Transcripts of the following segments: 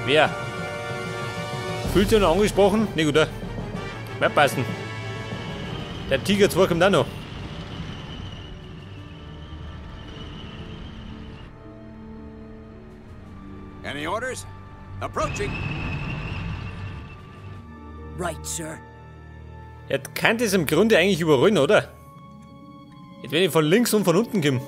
Wer? Fühlt sich noch angesprochen? Ne, gut, oder? Wird passen. Der Tiger 2 kommt auch noch. Any orders? Approaching. Right, sir. Jetzt kann das im Grunde eigentlich überrollen, oder? Jetzt wenn ich von links und von unten komme.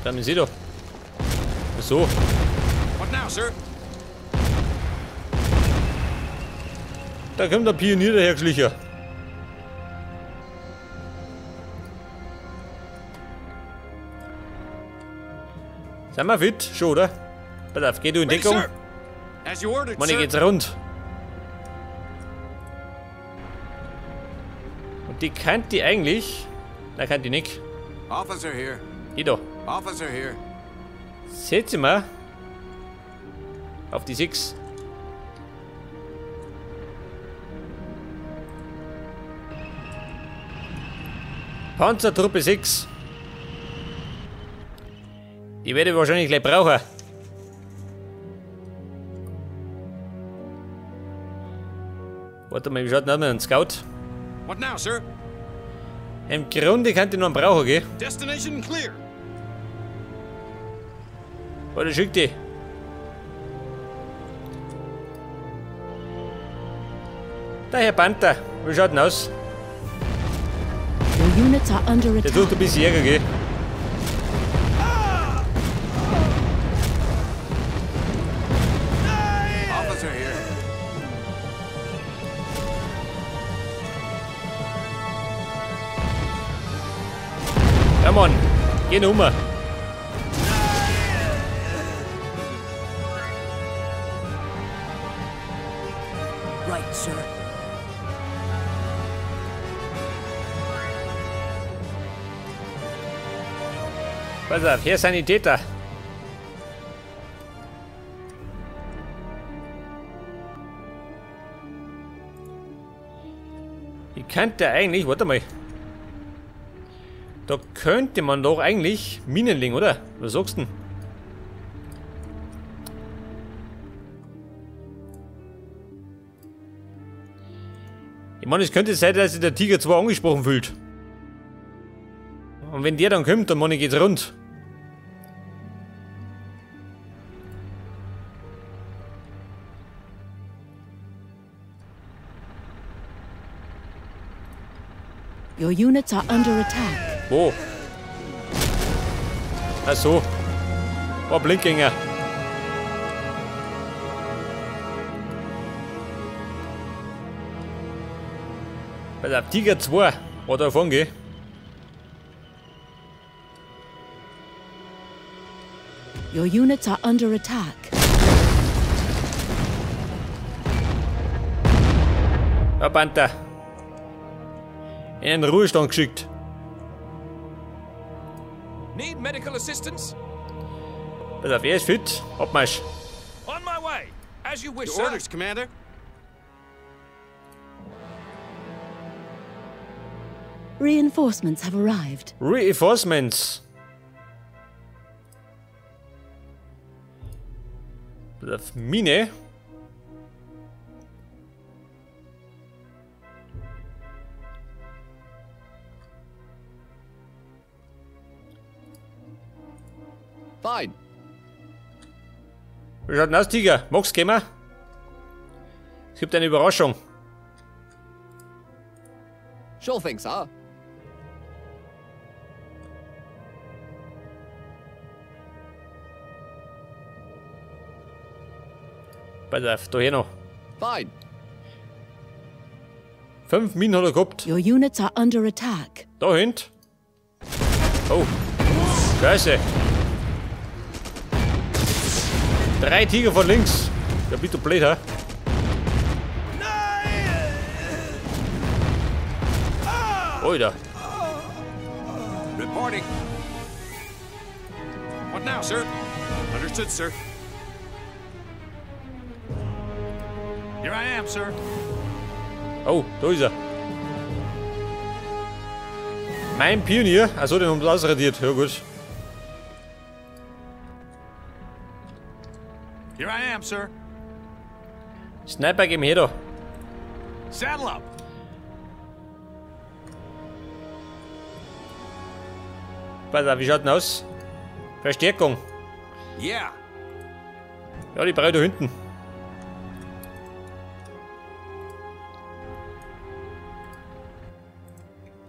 Dann ist sie doch. So. What now, sir? Da kommt der Pionier dahergeschlichen. Sind wir fit? Schon, oder? Pass auf, geh du in Deckung. Mann, ich geht's rund. Und die kann die eigentlich. Na, kann die nicht. Officer here. Die da. Officer here. Setze mal auf die 6. Panzertruppe 6. Die werde ich wahrscheinlich gleich brauchen. Warte mal, wie schaut denn aus mit einem Scout? What now, sir? Im Grunde kann ich noch einen brauchen, gell? Destination clear. Warte, schick die. Da, Herr Panther, wie schaut denn aus? Your units are under Der tut ein bisschen Ärger, gell? Officer here. Ja, Mann, geh noch um. Right, sir. Pass auf, hier Sanitäter. Ich könnte eigentlich, warte mal. Da könnte man doch eigentlich Minen legen, oder? Was sagst du denn? Ich meine, es könnte sein, dass sich der Tiger 2 angesprochen fühlt. Und wenn der dann kommt, dann meine ich, geht's rund. Your units are under attack. Wo? Ach so. War Blindgänger. Pass auf, Tiger 2. War da davon, gell? Your units are under attack. Ja, Panther. In den Ruhestand geschickt. Need medical assistance? Pass auf, er ist fit. Abmarsch. On my way. As you wish, Your sir. orders, Commander. Reinforcements have arrived. Reinforcements. Pass auf, Mine. Fine. Wie schaut denn aus, Tiger? Magst du gehen? Es gibt eine Überraschung. Sure thing, sir. Pass auf, da hier noch. Fine. 5 Minen hat er gehabt. Your units are under attack. Da hinten. Oh. Scheiße. 3 Tiger von links. Ja, bist du blöd, hä? Alter. Reporting. What now, sir? Understood, sir. Here I am, sir. Oh, da ist er. Mein Pionier? Achso, den haben sie ausradiert. Ja gut. Here I am, sir. Sniper, geh mir her da. Saddle up. Pass auf, wie schaut denn aus? Verstärkung. Yeah. Ja, die brauche ich da hinten.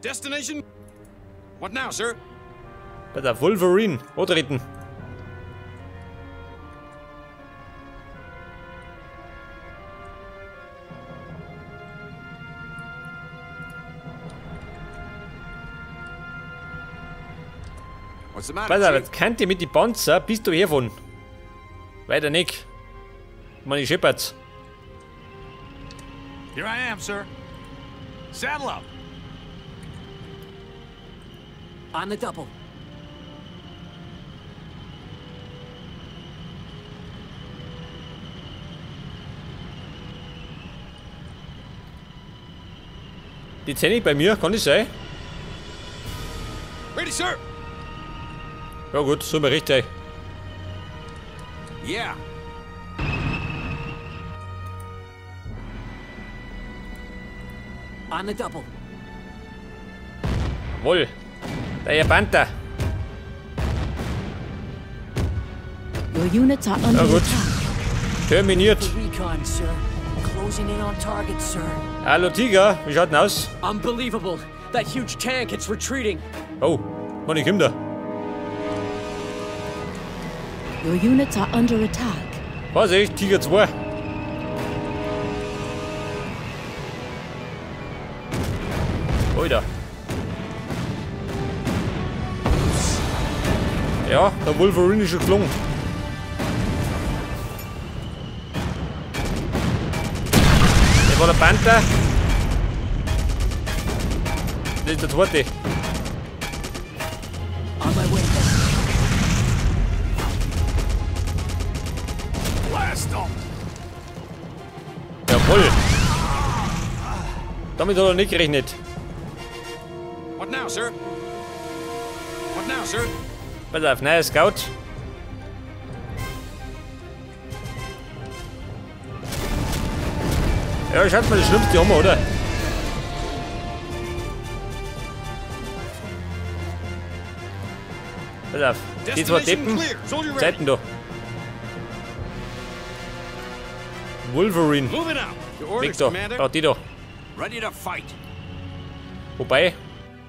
Destination. What now, sir? Pass auf, Wolverine. Antreten. What's the matter, Pass auf, Chief? jetzt könnt ihr mit die Panzer bis du herfahren. Weiter nicht. Meine scheppert's. Here I am, sir. Saddle up. On the double. Die zähne ich bei mir, kann das sein? Ready, sir. Ja gut, so mir recht, ey. Yeah. On the double. Wohl. Der Panther. Your units are under gut. attack. Terminiert. For recon, sir. Closing in on target, sir. Hallo Tiger, wie schaut denn aus? Unbelievable. That huge tank, it's retreating. Oh, Mann, ich komm da. Your units are under attack. Vorsicht, Tiger 2. Alter. Ja, der Wolverine ist schon geflogen. Der war der Panther. Das ist der zweite. On my way. Blast 'em. Jawohl. Damit hat er nicht gerechnet. What now, sir? What now, sir? Pass auf, neuer Scout. Ja, schaut mal, das Schlimmste haben wir, oder? Pass auf, die zwei Destination Deppen. clear. Soldier ready. Zeiten da. Wolverine. Moving out. Your Weg orders, da. Commander. Da, die da. Ready to fight. Wobei,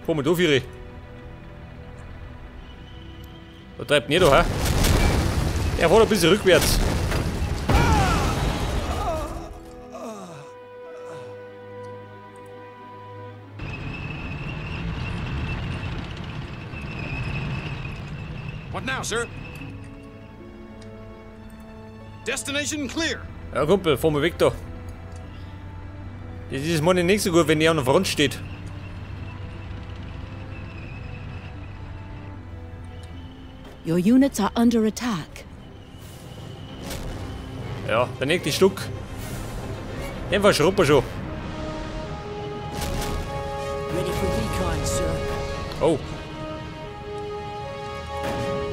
fahren wir da Vieri. Da treibt nicht da, hä? Der fährt ein bisschen rückwärts. What now, sir? Destination clear. Ja, Kumpel, fahr mal weg da. Das ist mal nicht so gut, wenn der an der Front steht. Your units are under attack. Ja, der nächste Stück. Den verschrubben wir schon. Ready for recon, sir. Oh,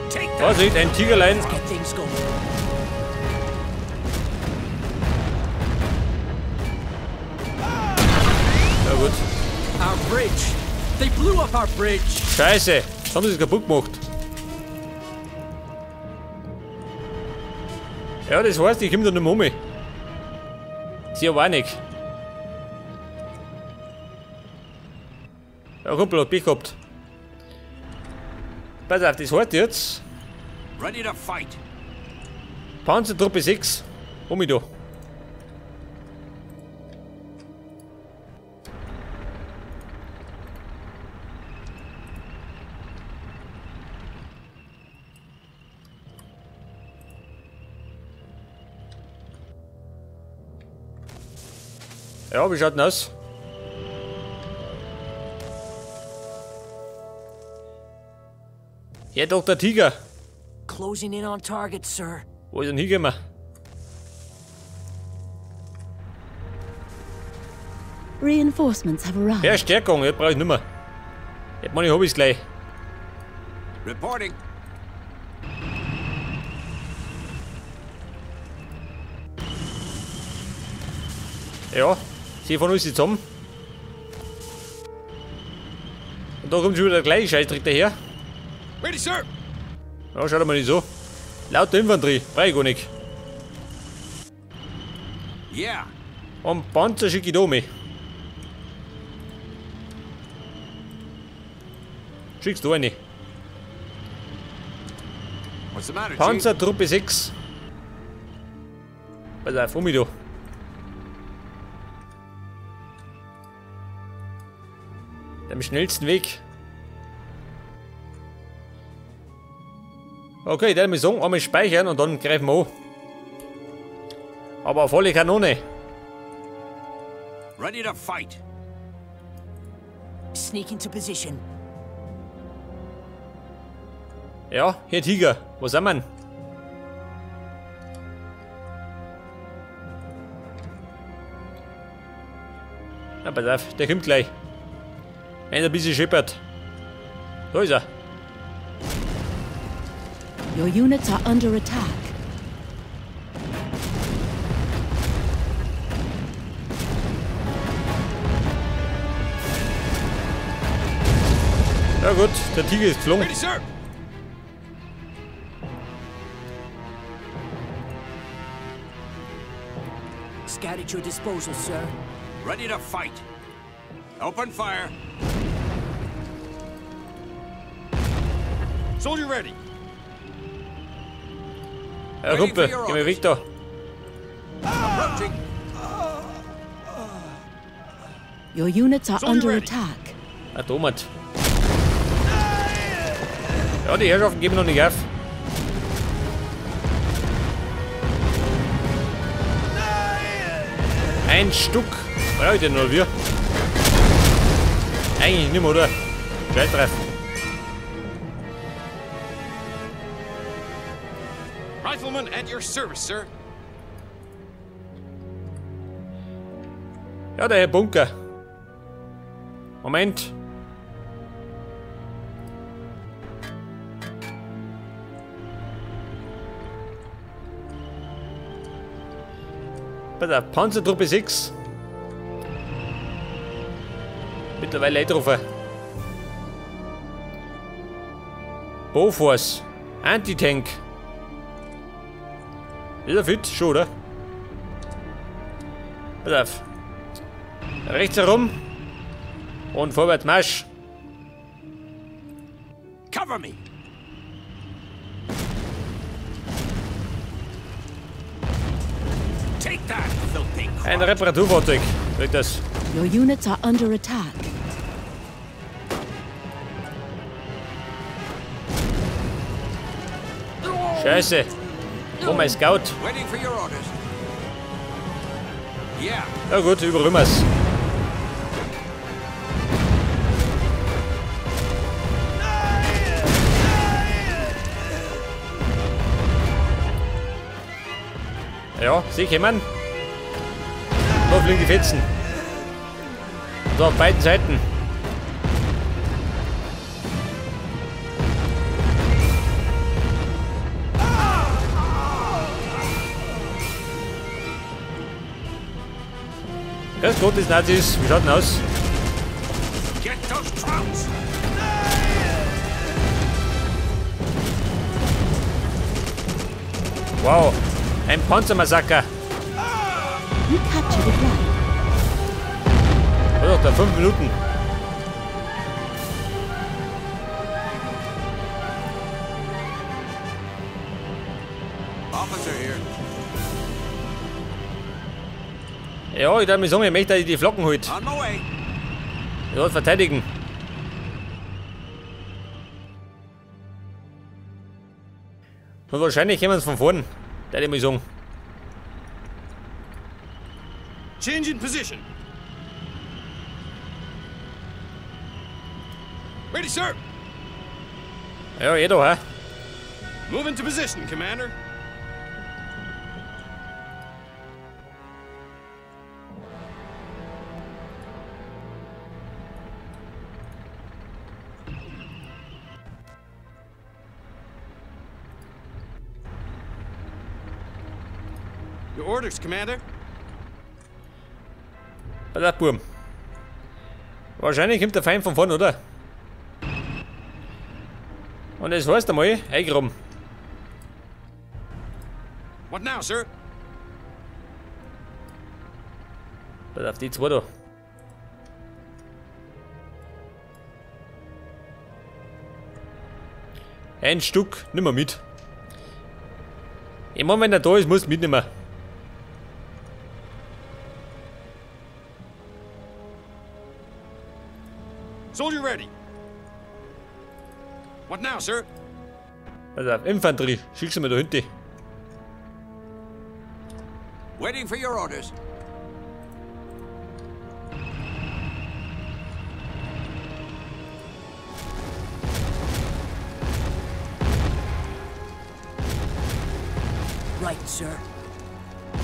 Take that. Vorsicht, ein Tigerlein. Get things going. Ja gut. Our bridge. They blew up our bridge. Scheiße, jetzt haben sie es kaputt gemacht. Ja, das heißt, ich komme da nicht mehr um. Sie aber auch nicht. Ja, Kumpel hat Pech gehabt. Pass auf, das heißt jetzt. Ready to fight. Panzertruppe 6. Um mich da. Ja, wie schaut denn aus? Herr Dr. Tiger, Closing in on target, sir. wo ist denn hingekommen? Reinforcements have arrived. Verstärkung, das brauche ich nicht mehr. Jetzt meine Hobbys gleich. Reporting. Ja, sie fahren alles zusammen. Und da kommt schon wieder der gleiche Scheißdreck daher. Ready, sir. Ja, schaut mal nicht so. Lauter Infanterie, brauch ich gar nicht. Yeah. Und Panzer schicke ich da mit. Schickst du eine? What's the matter, Panzertruppe 6. Pass auf, um mich da. Am schnellsten Weg. Okay, dann mal sagen, einmal speichern und dann greifen wir an. Aber volle Kanone. Ready to fight. Sneak into position. Ja, hier Tiger. Wo sind wir denn? Na, pass auf, der kommt gleich. Wenn er ein bisschen schippert. Da ist er. Your units are under attack. Ja gut, der Tiger ist geflogen. Ready, sir. Scout at your disposal, sir. Ready to fight. Open fire. Soldier ready. Ja, Kumpel, geh mir weg da. Approaching. Your units are Soldier under ready. attack. Ah, Thomas. Ja, die Herrschaften geben noch nicht auf. Ein Stück. Brauche ich denn noch wir? Eigentlich nicht mehr, oder? Scheiß drauf. Rifleman at your service, sir. Ja, der Herr Bunker. Moment. Bei der Panzertruppe 6. Mittlerweile getroffen. Bofors. Anti-Tank. Ist er fit? Schon, oder? Pass auf. Rechts herum. Und vorwärts Marsch. Cover me. Take that, filthy Ein Reparaturfahrzeug. Kriegt das. Your units are under attack. Scheiße. Oh, mein Scout. Waiting for your orders. Yeah. Ja gut, überrümmer's. Ja, sie kommen. Da fliegen die Fetzen. So, auf beiden Seiten. Grüß Gott, das Nazis. Wie schaut denn aus? Get those trunks! Wow, ein Panzermassaker. You captured a flag. Oh, da 5 Minuten. Officer here. Ja, ich darf mir sagen, ich möchte, dass ich die Flocken holt. On my way. Ich soll verteidigen. Und wahrscheinlich kommen sie von vorn. Da ich mal sagen. Change in position. Ready, sir. Ja, eh da, hä? Move into position, Commander. Your orders, Commander. Pass auf, Burm. Wahrscheinlich kommt der Feind von vorn, oder? Und das heißt einmal, eingraben. What now, sir? Pass auf, die zwei da. Ein Stück, nimm mal mit. Ich mein, wenn er da ist, muss mitnehmen. Soldier ready. What now, sir? Pass auf, Infanterie, schickst du mir da hinten. Waiting for your orders. Right, sir.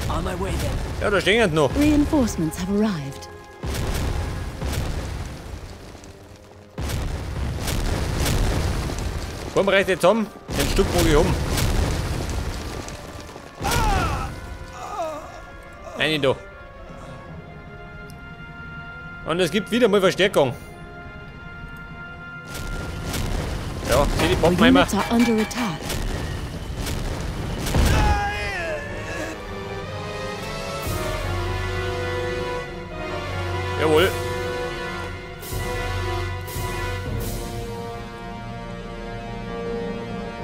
On my way then. Ja, da stehen noch. Reinforcements have arrived. Komm, reicht jetzt um. Den Stück mag ich um. Eine da. Und es gibt wieder mal Verstärkung. Ja, sieh die Your Bomben immer. units are under attack. Jawohl.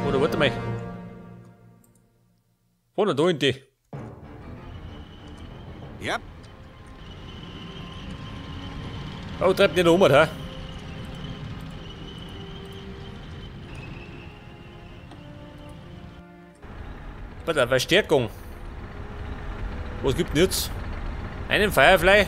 Oder warte mal. Vorne da hinten. Yep. Oh, treibt nicht um, hä? Warte, Verstärkung. Was gibt denn jetzt? Einen Firefly?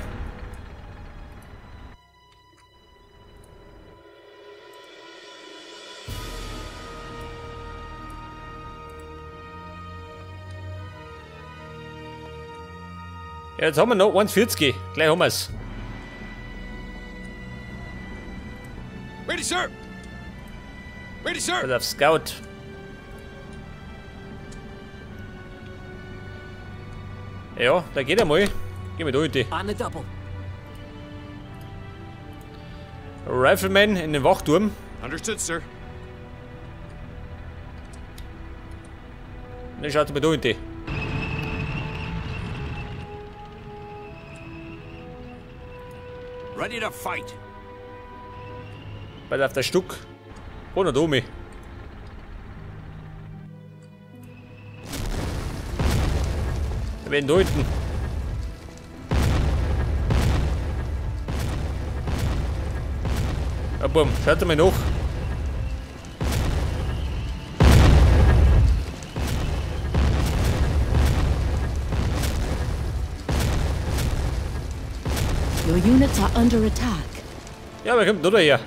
Ja, jetzt haben wir noch 1,40. Gleich haben wir's. Ready, sir. Ready, sir. Pass auf, Scout. Ja, da geht er mal. Geh mal da hinten. On the double. Rifleman in den Wachturm. Understood, sir. Ne, schaut mal da hinten. Ready to fight. Pass auf, der Stuck. Ohne Domi. Wir werden da hinten. Ja, bumm, schaut mal nach. Your units are under attack. Ja, wer kommt denn da her?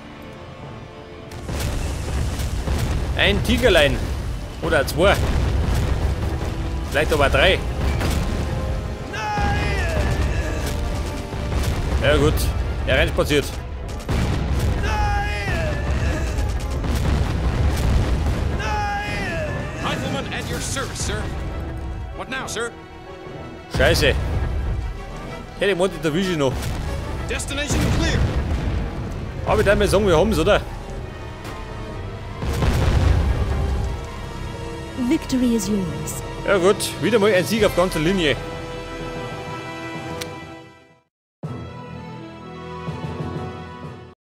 Ein Tigerlein. Oder zwei. Vielleicht aber drei. Ja gut, er reinspaziert. Rifleman at your service, sir. What now, sir? Scheiße. Hätte ich gemeint, erwische ich noch. Destination clear. Aber ich darf mal sagen, wir haben's, oder? Victory is yours. Ja gut, wieder mal ein Sieg auf ganzer Linie.